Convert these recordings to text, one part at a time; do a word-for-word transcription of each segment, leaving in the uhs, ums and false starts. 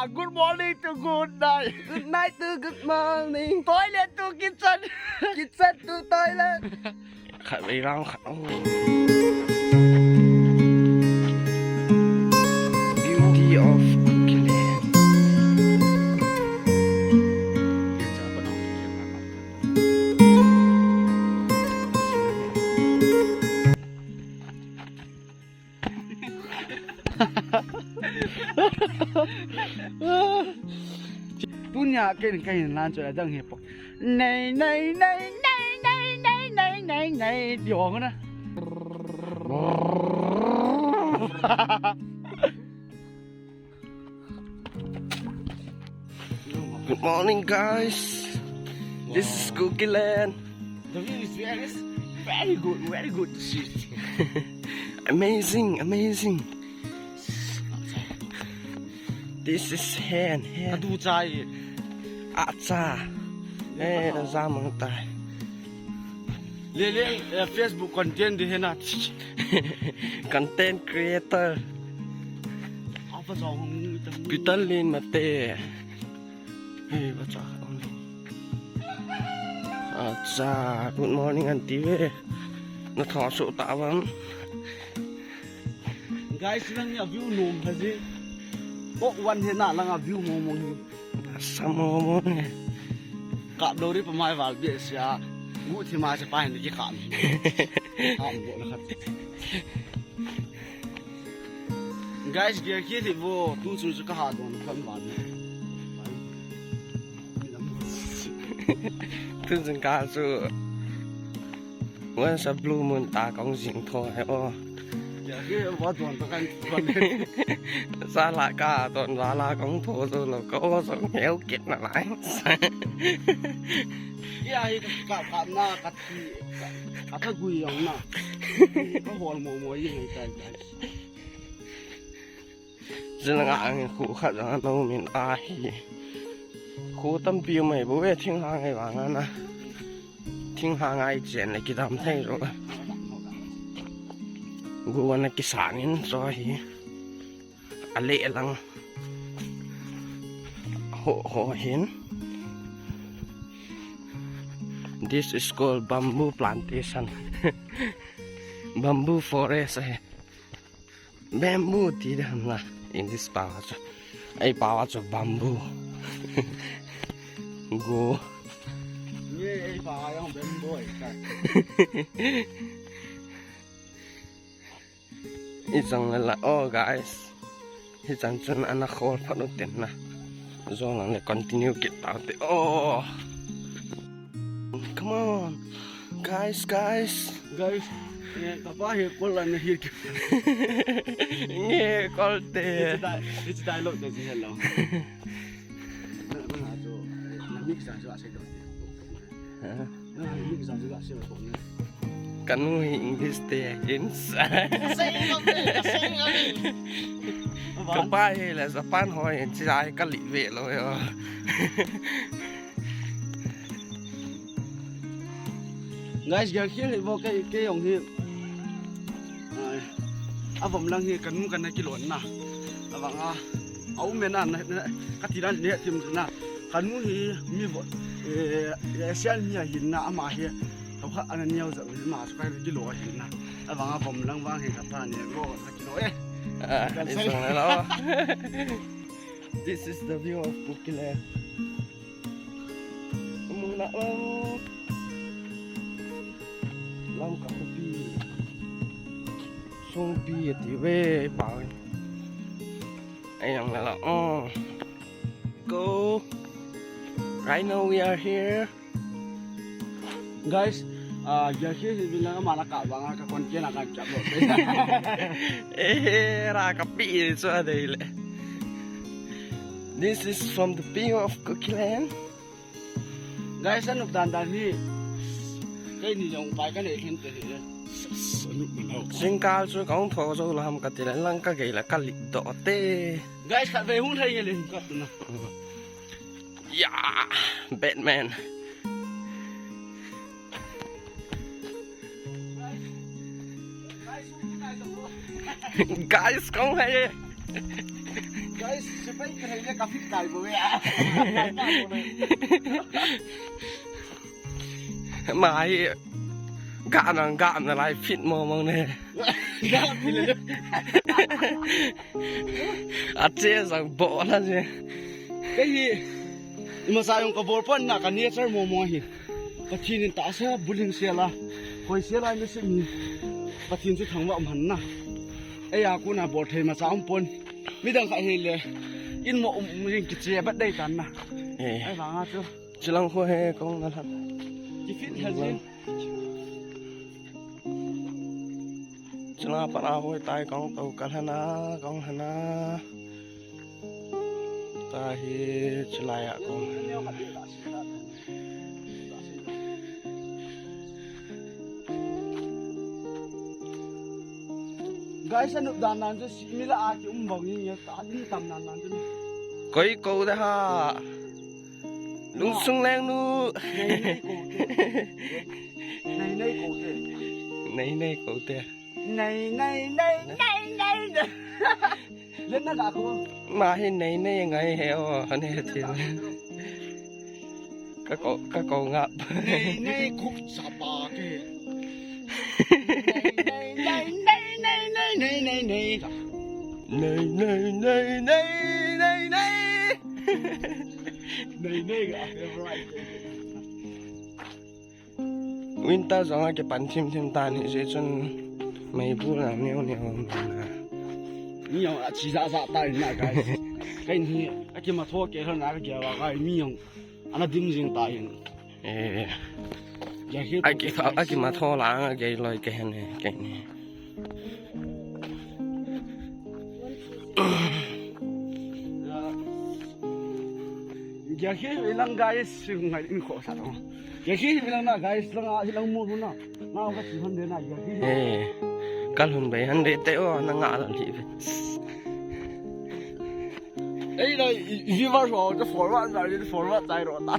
Good morning to good night. Good night to good morning. Toilet to kitchen. Kitchen to toilet. Khatvei round khat. Oh. Beauty of Kukiland. Tunia ken kahin lan chu adang hi po. Nei, nei, nei. Ti hong na. Good morning, guys. This is Kukiland. The view is very, very good, very good to see. Amazing, amazing. This is hen, hen. Adu chai. Acha. Eh, na zamang tai. Le, le, eh, Facebook content di hena. Content creator. Apa jong hong ni tam. Peter Lin Mate. Hey, what's up? Acha, good morning, Auntie ve. Na thua su ta vam. Guys, lang a view nom pha ji. Ko wan he na lang a view mo mo hi. Sa mo mo ne. Kap lo ri pa mai val bia sia. Gu thi ma cha pa hin ki kap. Kap mo na khat. Guys, gear khi thi vo, tu chu chu ka ha don kan van. Tu jing ka chu. Once a blue moon ta kong jing tho he o. Gear khi va don ta kan van. Sa la ka don va la kong tho chu lo ko so ngeu kit na lai. Gear hi ka ka na ka thi ka ka gui yong na. Ka hol mo mo yi ngai tai tai. Jin nga ang khu khat jang no min a hi. Khu tampi mai bu e thing ha ngai vang na. Thing ha ngai chen le kidam thei ro. Gu wan na kisan in so hi. A le lang. Ho ho hin. This is called bamboo plantation. Bamboo forest eh. Bamboo ti de ham la. English pao chu. Ei pao chu bamboo. Go. Ye ei pao yang bamboo ei ka. I chang la, oh guys. Hi chang chun ana khol phat u ten na. Jong lang le continue kit tau te. Oh. Come on. Guys, guys. Guys, eh, kapa hi kol ana hi ki. Nge kol te. It's a di-, it's a dialogue that you hello. Na, na, na, na mix sa sa sa. Ha? Na mix sa sa sa. Kanu hi English te hin. Ka pa hi la Japan ho hin chi ai ka li ve lo yo. Guys, gear khel hi vo kei, kei jong hi. Ai, a vom lang hi kanu kana kilon na. Avang a, a um na, na, na, ka ti dan ne thim na. Kanu hi mi vo, eh, eh, sian mi a hin na ama hi. Ka kha ana niau za ma su ka kilo hin na. Avang a vom lang vang hi ka pa ne go ka kilo eh. Ah, kan is sai. One lo. This is the view of Kukiland. Muna lang. Lamka khopi. Songpi ati ve pa. Ai yang la la. Oh. Go. Right now we are here. Guys, ah, gear khi hi bilang mana ka bang ka kon kena ka chap lo. Eh, ra ka pi so a dei le. This is from the view of Kukiland. Guys, anuk dan dan hi. Kei ni jong pai ka nei khen te hi. Anuk man ho. Jingkal chu ka hung tho zo la ham ka ti le lang ka gei la ka lip doh te. Guys, khatvei hung thei nge le ka tu na. Ya, Batman. Guys, kong hai. Guys, sepai ka hei le ka fit kai bo ya. Ama hi ga nang ga na lai fit mo mo ne. Ga fit le. Ache sang bo la je. Kei hi ima sa jong ka bol pon na ka nature mo mo hi. Pathen in tahsa buling sela. Koi sela ni se mi. Pathen chu thangvah um hen na. Eia kona bol thei macha um pon. Midang kha hile. In mo um jing kiche bat dei tan na. Eh. Ei vanga chu. Chilang kho he kong na lhan. Ki fit ha jing. Chila para hoi tai kong to ka lhana, kong lhana. Ta hi chilai a kong. Guys, anup dan nan chu si mi la a ki um bang ni ya ta ni tam nan nan chu. Koi ko da ha. Lungsung leng nu. Nei nei ko te. Nei nei ko te. Nei nei ko te. Nei nei nei nei nei. Len na ka ko. Ma hi nei nei ngai he o, ne ti. Ka ko, ka ko ngap. Nei nei khuk sa pa ke. Nei nei nei nei nei nei nei nei. Nei nei nei nei nei nei. Nei nei ka favorite. Winter jong a kipan thim thim tan hi jeh chun meibul a neo neo na. Mi jong a chi ja ja ta in na guys. Kei ni a kima tho ke lhon a ka gel a kai mi jong ana dim jing ta in. Eh. Ja hi a ki kha, a kima tho la a gei loi ke hen ke ni. Ya hi ilang guys, ngai in ko sa lo. Ya hi ilang na guys, lang a ilang mo na. Na ka si hon de na ya hi. Eh. Kal hun be han de te o na nga la li. Ei la, i, i, viewers ho, the forward, the forward, tai ro ta.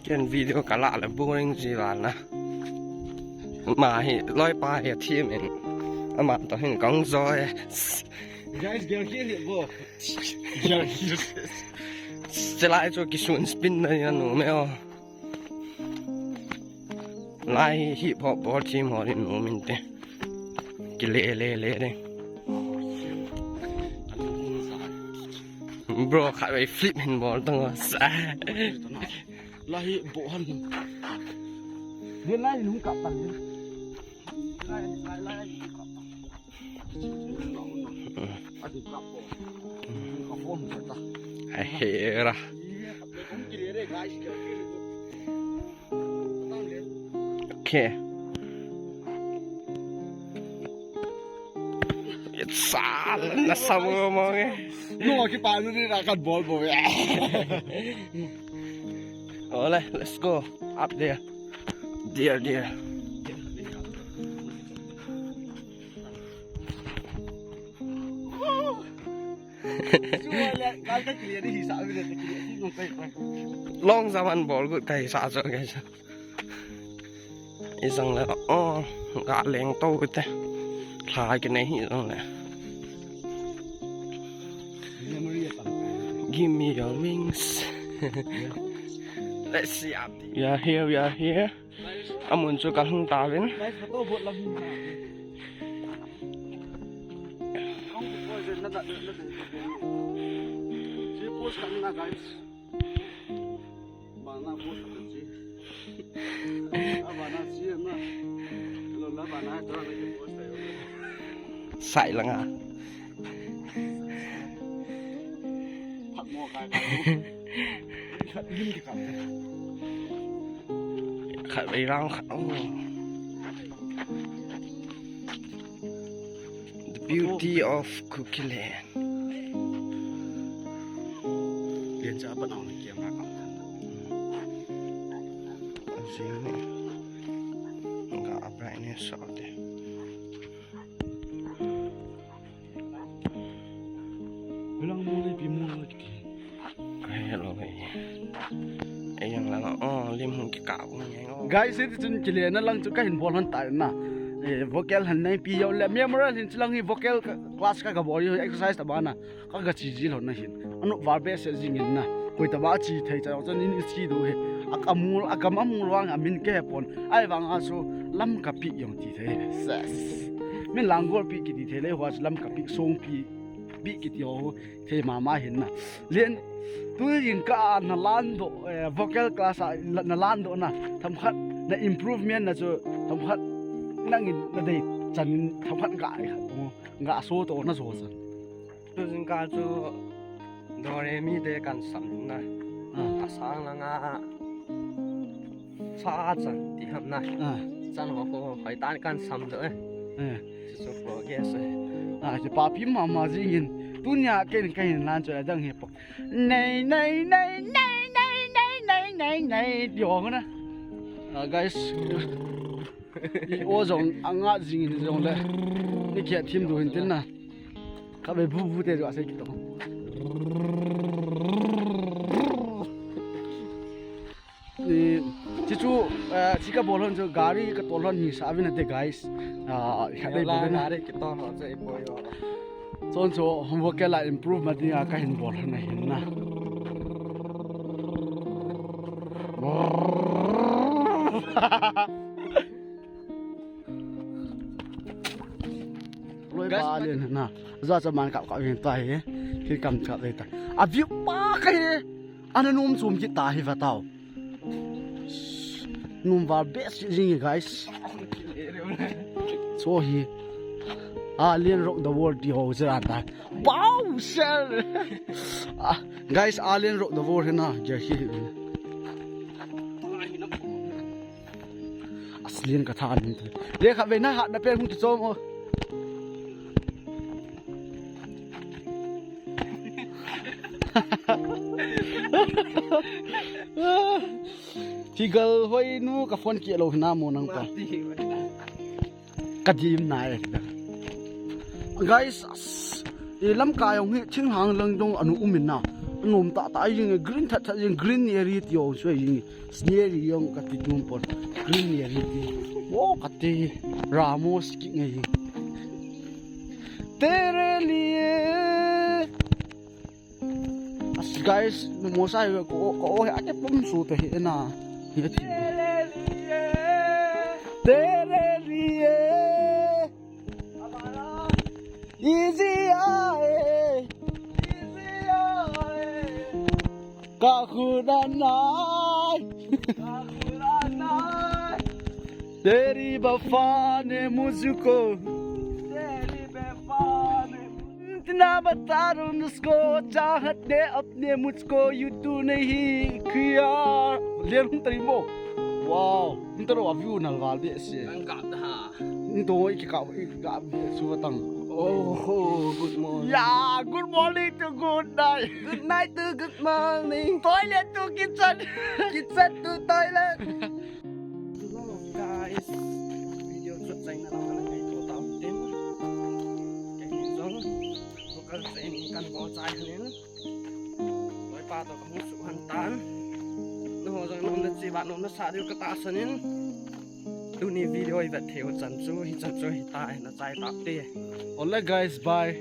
Ken video ka la le boring ji val na. Ma hi loi pa hi thim in. Ama to hin kong joy. Guys, gel hi bo. Gel hi. Chilai chu kisun spin na ya nu me o. Lai hip hop bol team ho din um inte. Kile le le de. Bro, khat vei flip hin bol tang o. Lai bo han. Dia lai lung kap tan. Lai lai lai lung kap tan. Hai hera. Okay. It's all na sabu mo nge. No, ki pa ni na kan bol bo. Ole, let's go. Up there. There, there. Long zaman bol gut kai sa so kai sa. Isang le o ga leng to te. Lha ki nei hi jong le. Give me your wings. Let's see. We are here, we are here. Amun chu ka hung ta vin. Guys, photo bot lam hin na. Kong ko je na da na da. Ji post kan na guys. Ba na post kan ji. A ba na ji na. Lo la ba na to na ji post ai. Sai langa. Khat vei rang khat, oh. The beauty of Kuki land. Lian cha pa nau na kiam na kam. Jing ni. Ga a brightness of the Lang mo ni pi mo ni ki. Ka hello, eh. Eh, yang lang, oh, lim hung ki ka, oh, yang, oh. Guys, hiti chun kile na lang chu kahin bol hon tai na. Eh, vocal han neipi jongle, memorial hin chulang hi vocal ka, class ka, kabol hi exercise ta bana. Ka, kachi ji lhon na hin. Anop val behseh jingin na. Koi taba chi thei cha chu nin chi du hi. A, amul, agam amul vang amin kahepon. Ahivang a chu Lamkapi jong ti thei. Ses. Min Langolpi kiti thei le, hua chu Lamkapi, Songpi, Pi kiti ho thei mama hin na. Len, tu jingkah a nalandoh, eh, vocal class a la, nalandoh na. Themkhat na improvement na chu, themkhat nangin nadei chanin themkhat ga, ga so to na jo chan. Tu jingkah chu do re mi te kan sam na. Ah. Asang langa fa chan ti ham na. Ah. Chan ho ko hoi tan kan sam do e. Eh. Chu chu progress e. Ah, chu papi mama jingin. Tunia ken kahin lan chu adang hi po. Nei, nei, nei, nei, nei, nei, nei, nei, nei, ti ho na. Ah, guys. I o jong anga jingin jongle. Ni kia thim du hin tin na. Ka be bu bu te jo ase kito. Ni, chi chu, eh, chi kabol hon chu gari katol hon ni sa vin ate, guys. Ah, kha dei bu na. Gari kitol ho chu i boi ho. Chon chu homework la improve ma dinga kahin bol hon ahin na. Loi ba len na. Za cha man kap kap hin ta hi. Hi kam cha le ta. A view pa ka hi. Ana num sum ki ta hi va tao. Num val behseh jing hi, guys. So hi. Alien Rock the World ti ho jira ta. Wow, sir. Ah, guys, Alien Rock the World hi na. Ja hi. Aslian ka tha an. Le kha ve na hat na pen hung ti chom o. Tigal hoi nu ka phone ki lo na mo nang pa. Ka dim na e. Guys, as, i Lamka jong hi thinghang lang dong anu umin na. Anom tah tah jing green that that jing green area ti jong chu jing. Scenery jong ka ti dum pon. Green area ti. Wo ka ti. Ramos ki ngai. Tere liye. As guys, nu mo sai ko ko he ate pum su te hi na. Hi ati. Tere liye. Easy aye. Ka khuna nai. Teri bafa ne mujhko. Teri bafa ne. इतना बता रहा हूँ उसको, चाहत ने अपने मुझको, यू तू नहीं किया। Len hung tari mo. Wow. Hung taro a view nal val behseh. Ang kap da ha. Hung to i ki kap, i ki kap behseh tang. Oh, good morning. Yeah, good morning to good night. Good night to good morning. Toilet to kitchen. Kitchen to toilet. Hello guys. Video chu chaina lang ngai to tau tin. Keini jong local training kan bol chai hanin. Loipa to kahung suh han tan. Nangho jong nom na chi ba nom na sa diu ka tahsan in. Tuni video i vet thei u chan chu, hi chan chu hi ta, na chai ta te. Hola guys, bye.